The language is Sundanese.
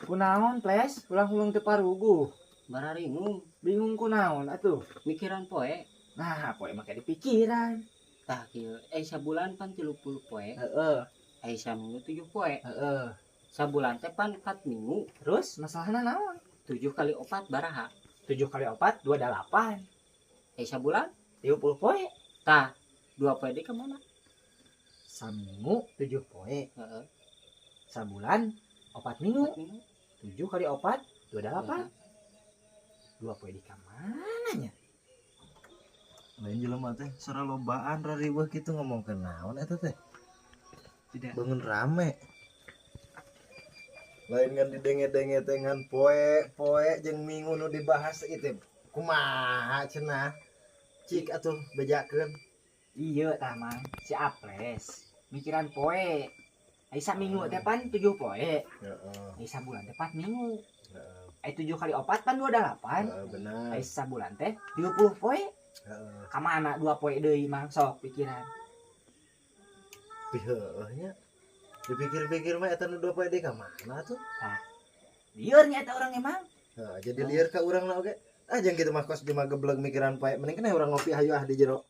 Kunaon, Ples? Ulang-ulang teu paruguh. Bararingung. Bingung kunaon atuh? Mikiran poe. Nah, poe make dipikiran. Tah kieu, sabulan pan 30 poe. Saminggu 7 poe. Sabulan teh pan 4 minggu. Terus masalahna naon? 7 kali 4 baraha? 7 kali 4 28. Sabulan 30 poe. Tah, 2 poe deui ka mana? Saminggu 7 poe. Sabulan 4 minggu. 4 minggu. 7 kali 4 28. 2 poe di ka mana nya? Lain jelema teh sora lobaan rariweuh kitu, ngomongkeun naon eta teh? Tidak. Bangun rame. Lain ngan didenge-denge teh ngan poe, poe jeung minggu nu dibahas itu. Kumaha cenah? Cik atuh bejakeun. Iya tah, Mang, si Aples. Mikiran poe. Ai saminggu teh pan 7 poe. Ai sabulan teh 4 minggu. Ai 7 kali 4 pan 28. Heeh, benar. Ai sabulan teh 30 poe. Ka mana 2 poe deui, Mang, sok pikiran. Tapi heueuh nya. Dipikir-pikir mah eta nu 2 poe deui ka mana tuh? Lieur nya eta urang emang. Heeh, jadi lieur ka urang lah oge. Ah, jangan gitu mah, kos cuma geblek mikiran poe. Mending keneh urang ngopi, hayu ah di jero.